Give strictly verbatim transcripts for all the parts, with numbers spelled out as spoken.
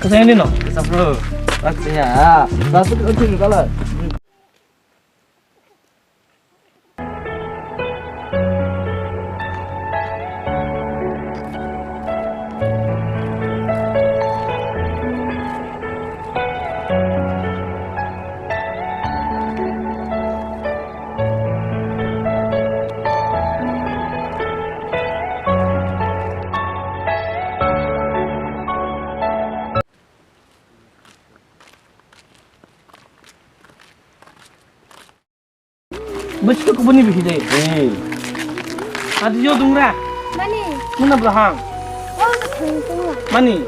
Saya ni no. Sapro. Acha. Sapro tu kalau. Bwswk kubuni bisi de. Hmm. Adi yo dungra. Mani. Muna belahang. Oh, thang tongo. Mani.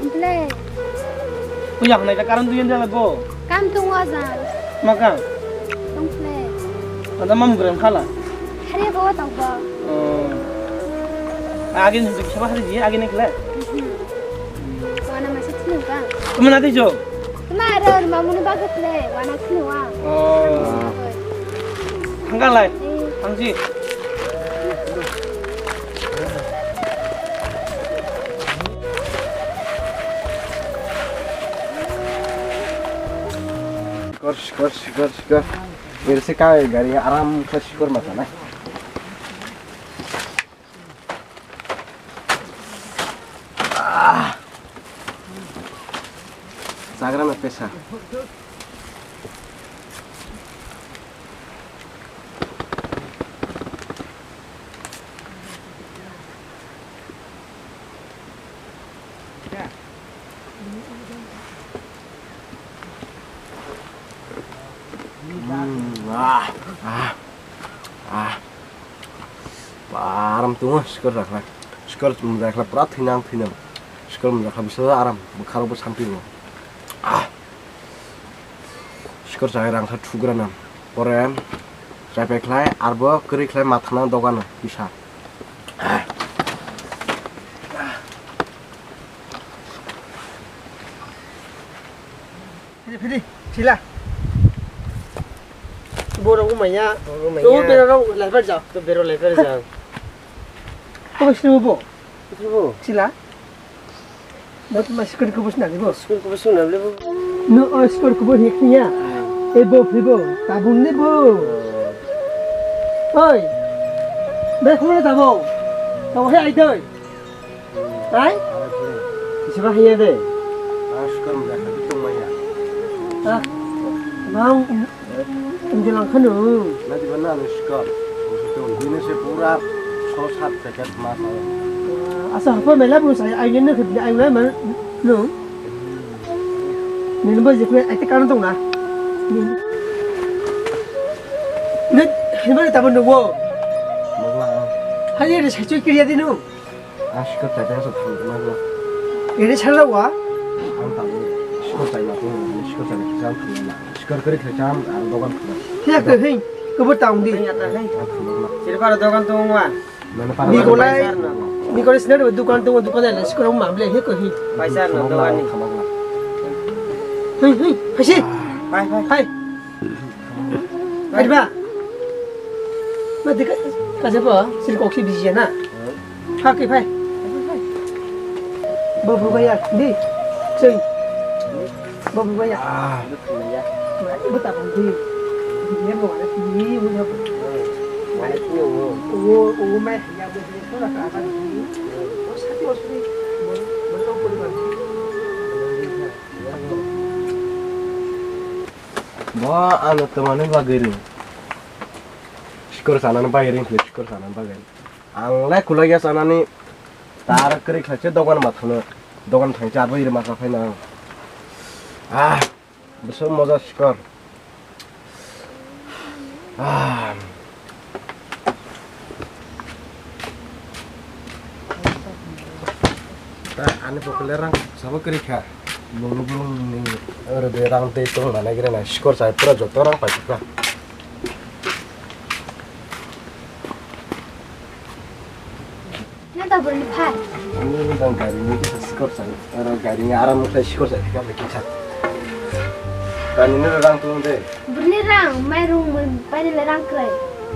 Ble. Puya hanai ta karon duyan jala go. Kam tongo aja. Maka. Tong ble. Ada mam gram khala. Hari bo tong bo. Oh. Agi ni saba hari ji agi ni khle. Mhm. Wana masa thinu ka. Kemana ti jo? Kemana ro mamuni bagat le wana thinu wa. Oh. Hangka lai. Eh. Hangsi. Sikor, sikor, sikor, sikor. Ini sih kau gari aram ke sikor masalah. Ah. Sagra na pesa. Hmm, ah, ah, ah. Ba, aram tungo, sikor rakla. Sikor mudakla pura thinang thinang. Sikor mudakla bisa aram, bwkharo bo santi bo. Ah. Sikor chai rang kha thugra nam. Pore chai pai khlai, arbo kwrwi khlai mathana dogano bisa. Phidi, phidi, sila. Borok umaya. Borok umaya. To bero rok lebar ja. To bero lebar ja. Ko sini bo. Sini bo. Sila. Bo ma sikor ko bus na bo. Sikor ko bus na bo. No, o sikor ko bo hik niya. E bo, phri bo. Tabung ne bo. Oi. Be kholo tabo. Tabo he ai doi. Hai? Kisiba hiya de. Askar mujak hati tumaya. Ah, bang, umjelang khanu. Nadi bana askar. Bini se pura so sat packet mas. Asa hapa mela bu saya aini ne khidni aini mana nu. Nini bo jikne aite karon tong na. Ne, himari tabun nubo. Mogla. Haye de saichoi kiriya dinu. Askar tata sa thang na go. Ere sala wa? Ang tang. Skor tai ma ko, skor tai ma jam thang na. Skor kari kha jam ar dogan thang. He ko he, ko bo tang di. Sir para dogan tong wa. Mana para. Nikolai, Nikolai sini ada dukan tong, dukan ada skor ma ble he ko he. Paisa no dogan ni. Hei hei, paisa. Hai hai. Hai. Ari ba? Ma dika kaje ba? Sini kok si biji na. Phai khe phai. Bo bo ya di. Sei. Bo bo ya. Ah. Bo ta bo di. Ni mo na ni mo na. Wo wo mai ya bo di so na ka ba di. O sa ti o su ni. Mo mo ko ko ba. Bo ano twmani bagwi rw. Sikor sanani bagwi rw, sikor sanani bagwi. Ang le kulai ya sanani tar kwrwi khlai se dogan ma thangno. Dogan thang se abo iri ma kha phaina ang. Ah, bwswk moja sikor. Ah. Ta ani pokole rang sabo kwrwi kha. Bulu bulu ni oro de rang tei tong na nai gre na sikor sai pura joto rang pai kha. Nata burni phai. Ani ni dang gari ni kisa sikor sai. Oro gari ni aram khlai sikor sai kha kisa. Gari ni rang tong de. Burni rang mai rung mai pai ni le rang krai.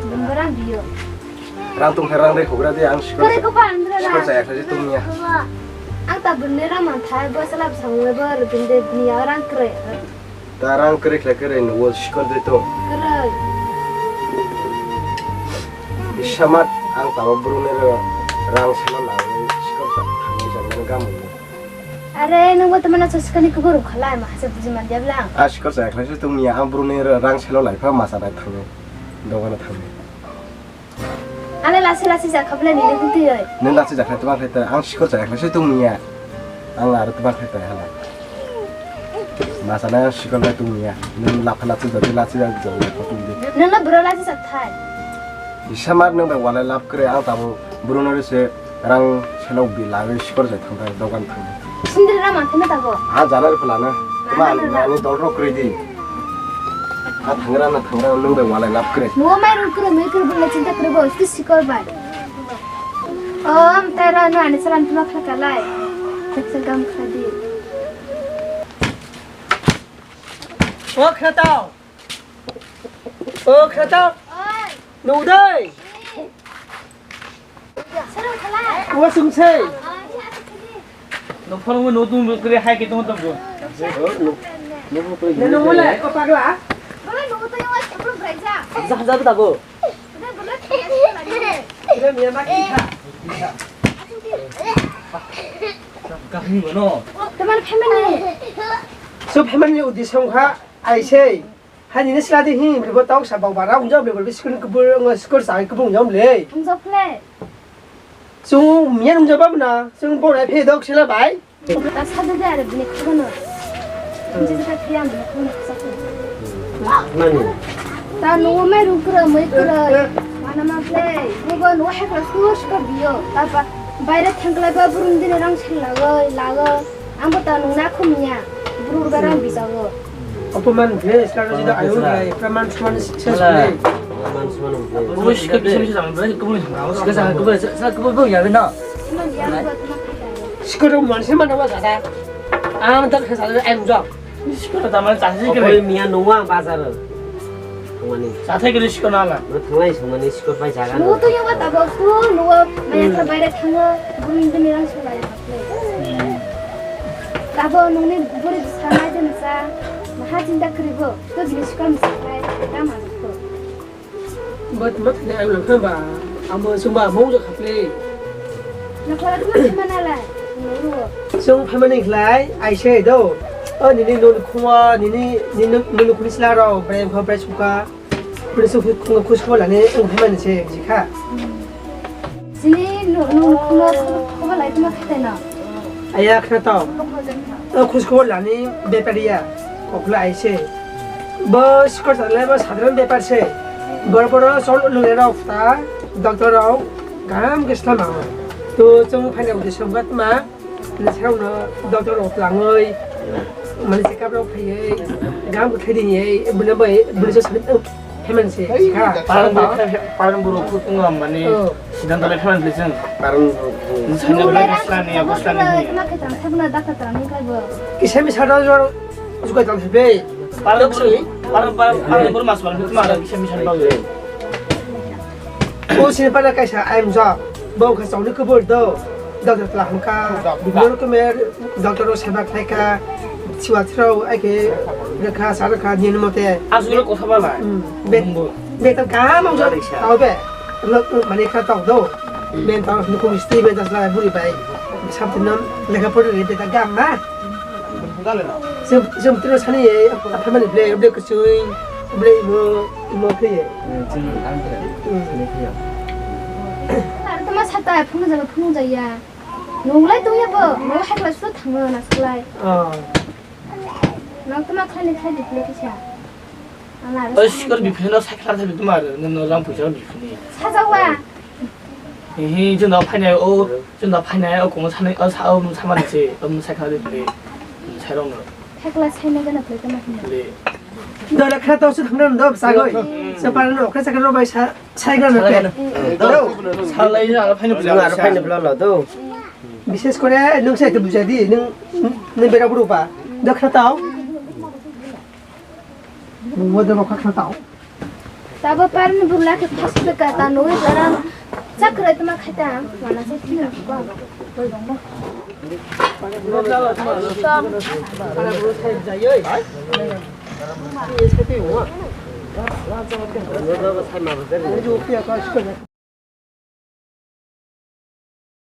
Burni rang biyo. Rang tong khe rang dai khogra de ang sikor. Kare ko pan bra. Sikor sai kha tong ya. Ang ta bwrwini rang manthai, bo chwla bwskango bo rwtwng de bini yago rang kwrwi. Ta rang kwrwi khlai kwrwi nugo sikor de to. Kwrwi. Isamat ang tamo bwrwini ro-, rang seno nangwi sikor sa thangwi sa nang gam. Are nungbo tamo na sikani kubur khalai ma hasa buji mandiya bla. A sikor sa khlai se tongni ang bwrwini ro-, rang selo lai pha masa dai thangwi. Dogano thangwi. Ale lasi lasi jakha bwle nini hwntwi oi. Nini lasi jakha tubang khlai ta, ang sikor jakha khlai se tong niya. Ang aro tubang khlai ta hala. Masa na sikor khlai tong niya. Nini lapha lasi jakha lasi jakha jakha tong di. Nini bwrwi lasi jakha thai. Isa mar nung bai walai lap kre ang tamo bwrwino se rang selok bi lagwi sikor jakha thang dogan thang. Sindri rama thima tabo. A janar phalana. Tuma ani dol rok kre di. A thangra na thangra nung bai walai lap kre. Mo mai rung kre mai kre bole chinta kre bo sti sikor bai. Om tera no ani salam tuma kha kalai. Teksa gam kha di. O khatao. O khatao. Oi. Nudai. Wa sungsai. Nokhormo no tum kre hai ke tong tong. Ne no mole ko pagla. Hajar hajar tabo. Ile miya ma ki kha. Kahini bono. Teman family. So family udi songkha aisei. Hani ni sila di hi, bo tau sa bau bara unjau, bo biskun kubur, ngo skur sa kubur unjau le. Unjau le. Sung mian unjau ba na, sung bo na phe dok sila bai. Ta sa de are bini khubano. Unjau ka phiya bini khubano sa. Mani. Ta no mai ru kura mai kura. Mana ma ple. Ni bo no he kura skur skur biyo. Ta ba baire thangkla ba burung dine rang sila lago, lago. Ang bo ta nung na khum ya. Buru ba rang bisago. Opo man ble, sila jida ayo ble, pra man suman ses ble. Man suman ble. Bui sikhe bisa bisa jang ble, kubui jang. Sikhe jang kubui, sa kubui bui ya na. Sikhe rok man se man wa sada. Ang tak se sada em jok. Sikhe rok ta man sa sikhe. Opo miya nungwa bazar. Thangmani. Sathai kiri sikor nala. Bo thanglai songmani sikor pai jaga. Nugo to yawa tabok tu, nugo maya kha baire thango, buming bini rang sulai. Tabo nungni buri bwsa nai de nasa, maha jinda kribo, to bini sikor misa kai, tama ko. But mat de ang nang ba, amo sumba mong jo khaple. Nakhwala tuma tuma nala, nugo. Sung phamani khlai, ai se do. O nini nun khuma, nini, nini nun khuni sila ro, bre kho bre suka. Pwrwngsa khusko lani wng phaimani se bwswk kha. Chini nu-, nu-, nu-, khulai tongma khe teno. Aya khna tong. O khusko lani bepariya. Kokla aise. Bo sikor salai bo sadharan bepar se. Bor bor chol nungrok ta doctor rok kaham khe swnam nango. To chwng phaina uddesyo wngkha tma. Bini sakno doctor rok twlangwi, mani check up rok khaiwi, gam bwthai ringwi, bini bai, bini se payment se kha. Parang buru, parang buru kut ngam mani, oh, siddhanto le payment le chwng. Parang buru. Saino le bwslani, bwslani. Kisa mi sado jor jugai tang se be. Parang buru, parang, parang, parang buru mas parang, mas parang kisa mi sado. O sini pada kaisa ayam jok. Bo kha chongni kubur do. Doctor tla hangka. Bibino rokomer doctor o seba khlaika. Siwa thrau aike rekha sa rekha nini mote. Aswk kotha bala. Hmm. Be, be ta kaham ang jok. Tau be. Mane kha tok do. Ben tau nukum sti ben ta sla buri bai. Sabtinam lekha pori be ta gam ma. Jom, jom tino sani ye, apa mana ble, ble kucing, ble imo, imo khe ye. Hmm, chini ang khe. Hmm. Sini khe ya. Ar tama sata phung jaba phung jaya. Nunglai tong ya bo, mo hai klas to thang na sklai. Oh. Nang tama khani khai di ble kisa. Oi, sikor biphini no cycle thai bitu mar, no, no, rang puisa biphini. Sajawa. Hihi, jenda phainai o, jenda phainai o, komo sanai, o, sa, o, samani se, o, cycle biphini, sai rong no. Cycle sai na gana phaikha ma hini. Le. Dole kha to se thangna ndo sagoi. Hmm. Se paran okra sakra bai sa, sai gana pe. Salai na phainai puisa. Aro phainai puisa lo do. Bishes kore nung sai to bujai di, nung, nung bera buru pa. Dokha tao. Bo de bokha kha tao. Tabo parni burla khe khas pe ka ta nui tara chakra tma khaita mana se thina ko.